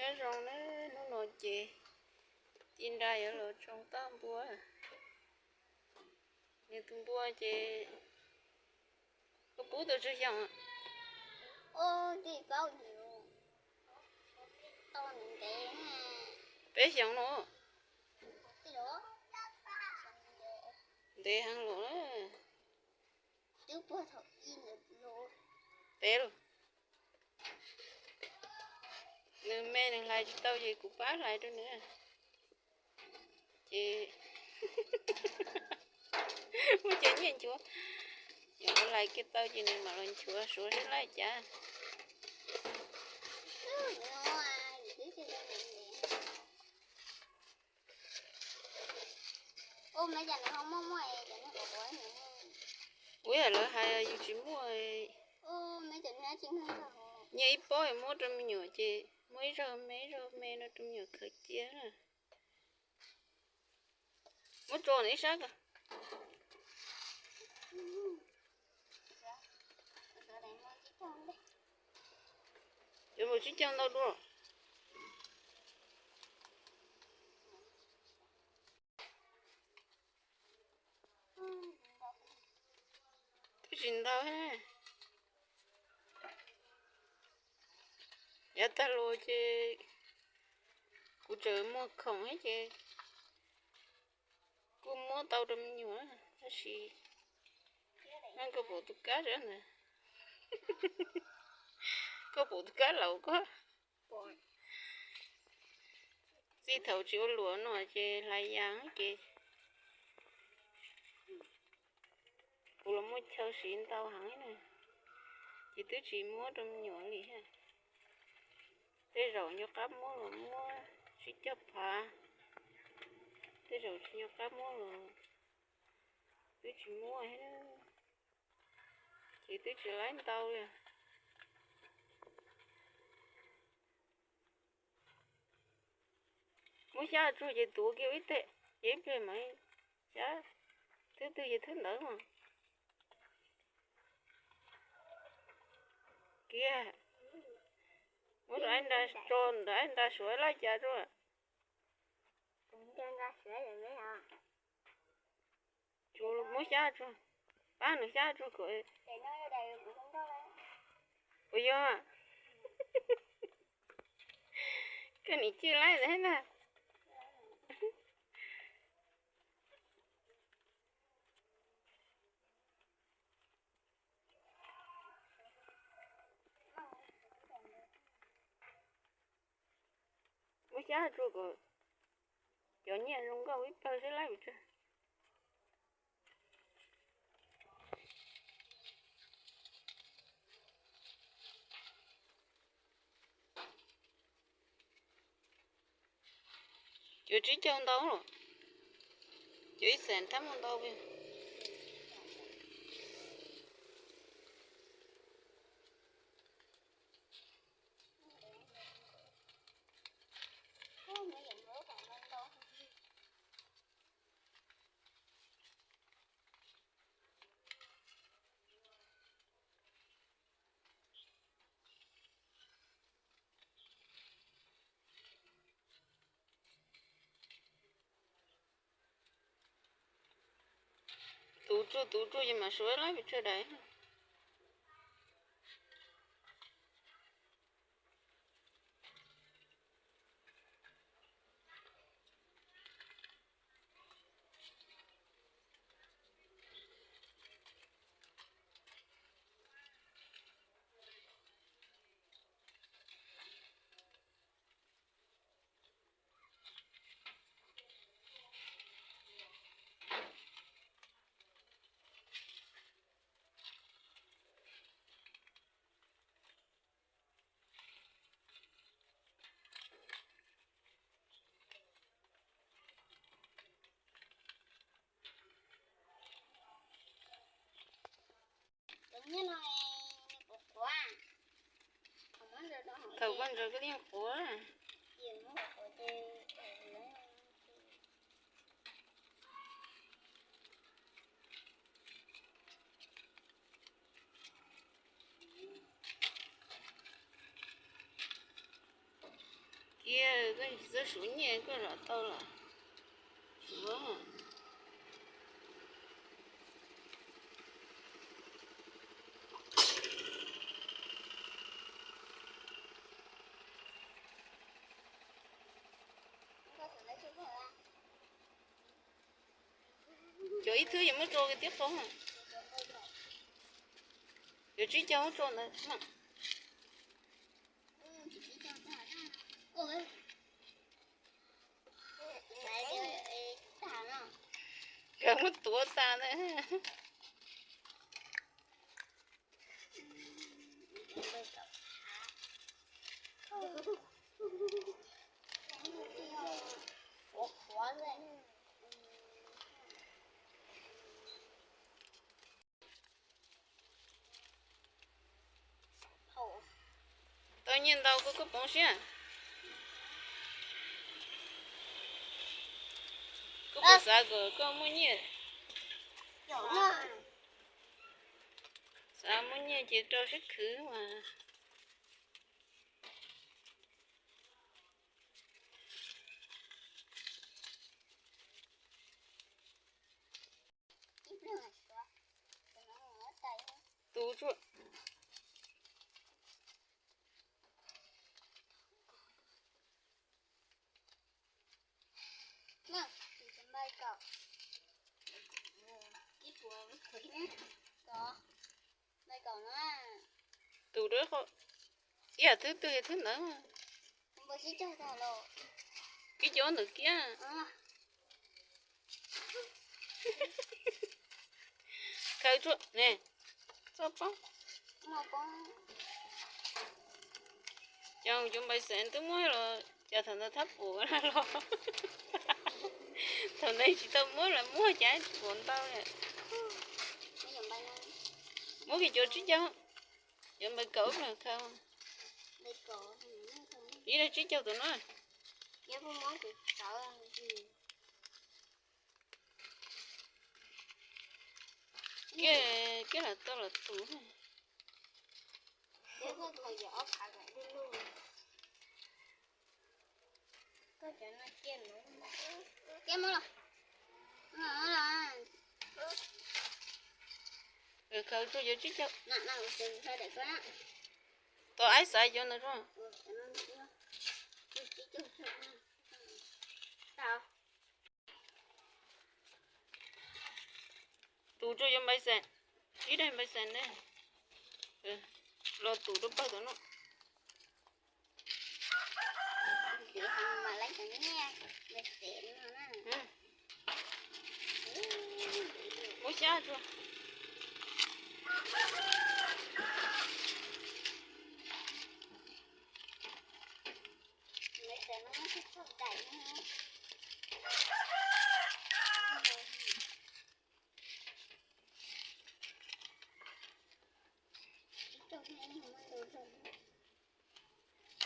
Nyob zoo na, hnub no ces ci nra yuav los tsoo toj npua. Nws tus npua ces koj pub tau tsawg xyoo? Peb xyoos no. Ntev heev lawm na. Peb lawm. Nws me nws hlais tsis tau ces kuv pab hlais rau nws. Ces muab cov nyiaj nchuav, yog hlais kiag tau ces nws mam los nchuav suav seb laij cas. Ua yam lawv hais yus tsis muaj, nyiaj ib pob muab rau me nyuam ces muab ib zaug me ib zaug me no rau me nyuam khaws cia na. Muab tso ib sab ko. Yuav mus tsib caug ntau dua. Twb tsis ntau. Yav tag los ces kuv tseem muag khoom ces kuj muab tau rau me nyuam, tab sis koj pom tus kab ntawd, koj pom tus kab laus ko. Txij thaum tsis ua luam no ces hlais yas ces kuv los muaj chaw siv ntau heev na, ces twb tsis muab rau me nyuam li. Tej zaum nco qab muab los muab tsib caug phav, tej zaum tsis nco qab muab los twb tsis muab, ces twb tsis laib ntau li. Muab xyab tsuag ces tuav kiag ib teg, ces ib pliag mas xyab thwb twg ces thwb ntawd mas. Kiag, muab rau ib nra tso, rau ib nra suav laij cas tso. Tsuas muab xyab tsuag, pab nws xyab tsuag kom. Puas yog? Koj nim cwj laij ntag na. Muab xyab tsuag kom cov nyiaj zoo nkauj ib plawg seb laib pes tsawg. Cov tsib caug ntau los, cov ib xees thab muaj ntau. Tus tsuag tus tsuag ces mas suav laib pes tsawg daim. Thaum koj ntsaws koj yeej qhuav. Tiag, koj tsis txawj suav nyiaj koj zam tau lawm. Suav. Cov ib thwb yuav muab tso kiag tib qoob. Cov tsib caug muab tso ntawd. Nkawd muab tuav tas na. Tau nyiaj ntau koj, koj poob siab. Koj puas xav kom koj muaj nyiaj? Xav muaj nyiaj ces rau siab khwv mas. Tus tsuag. Tus dawb qhov, ib yam thwb twg thwb ntawd. Kib cov ntawd kiag. Khaws tsuag ne, txoj pob. Ces cov npais xees twb muab los, ces thaum ntawd thab pum los, thaum ntawd tsis tau muab los muab ces tsis pum ntau lawm. Muab kiag cov tsib caug, cov npais kaum ib pliag khaws. Ib daim tsib caug tus no. Kiag, kiag los tau los tus. Khaws tsuag cov tsib caug. Tos aib xaiv cov ntawd tso. Tus tsuag cov npais xees, ib daim npais xees ne, los tus rau pawg tom no. Muab xyab tsuag.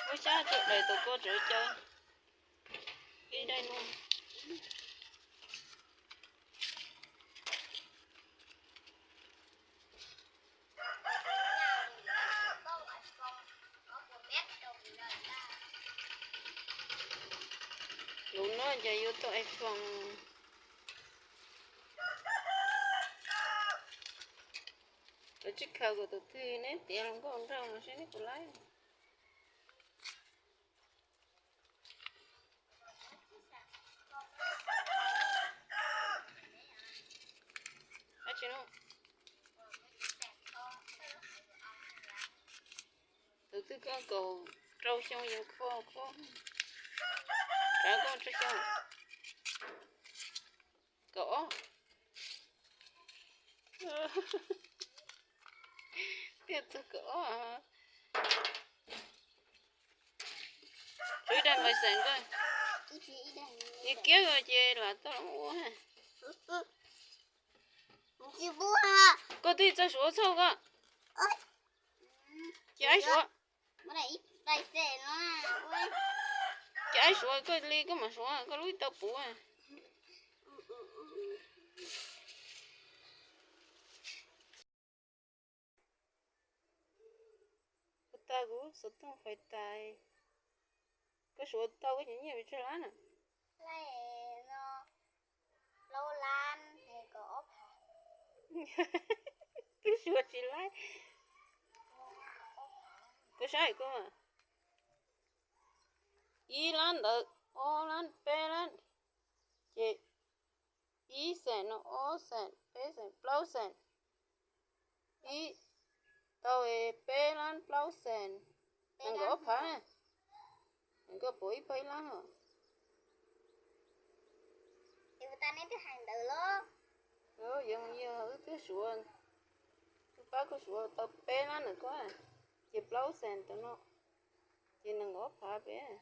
Muab xyab tsuag, daim tus ko tseem caw ib daim no. Lub no ces yuav tau iPhone. Lawv tsis khaws kom tus twg neb tiav los nkauj nraug no seb neb puas laib. Tus twg koj kaum rau xyoo yus kho kho. Kav koj rau xyoo kaum ob. Tiaj txug kaum ob. Tshuav ib daim npais xees koj. Ib kiag ces lam tau ua. Koj twb txawj suav txhoj koj. Ces aib suav. Ces aib suav koj li koj mam suav koj lub ib tau puv. Ua tag kuv xov tooj fais tas. Suav tau koj cov nyiaj pes tsawg lab na? Twb suav tsis laib. Kuv saib kuv, ib lab ntawd, ob lab, peb lab, ces ib xees no, ob xees, peb xees, plaub xees. Ib, tau peb lab plaub xees. Nees nkaum ob phav na. Koj puas ib pab ib lab os? Yog wb twb suav, wb pab koj suav tau peb lab ntawm koj, ces plaub xees tau no, ces nees nkaum ob phav peb.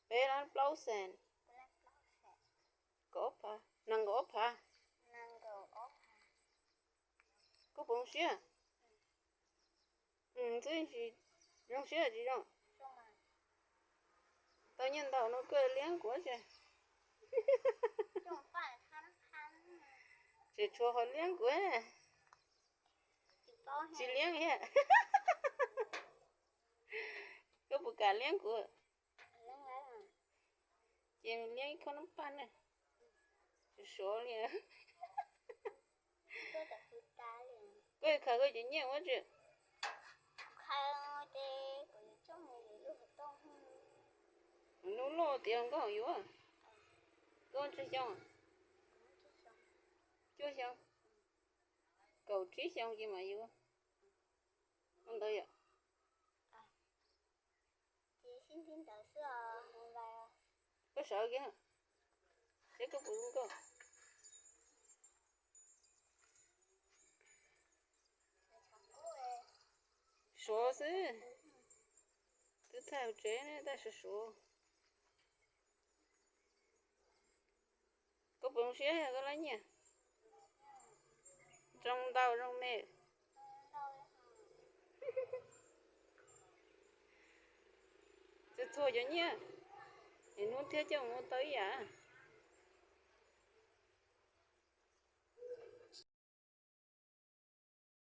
Peb lab plaub xees, kaum ob phav, nees nkaum ob phav. Koj puas zoo siab? Twb zoo siab tsis zoo? Tau nyiaj ntau no koj liab kuv tsis? Tseem tshuav ho liab kuv, tsis liab thiab. Koj puas kam liab kuv? Ces liab ib khob noob paj na. Sov sov li. Koj khaws koj cov nyiaj ua tsi? Nub loj tias nkauj yuav. Koj tsawg xyoo? Cuaj xyoo. Kaum tsib xyoo ces mam yuav. Ua ntawd yom. Koj sawv kiag, seb koj puas zoo nkauj. Sov xwb, twb thaij hauv tsev ne, tab sis sov. Koj puas zoo siab koj lab nyiaj? Zoo ntau zoo me. Txhua txhua cov nyiaj, es hnub thiab coj mus ua tau ib yam.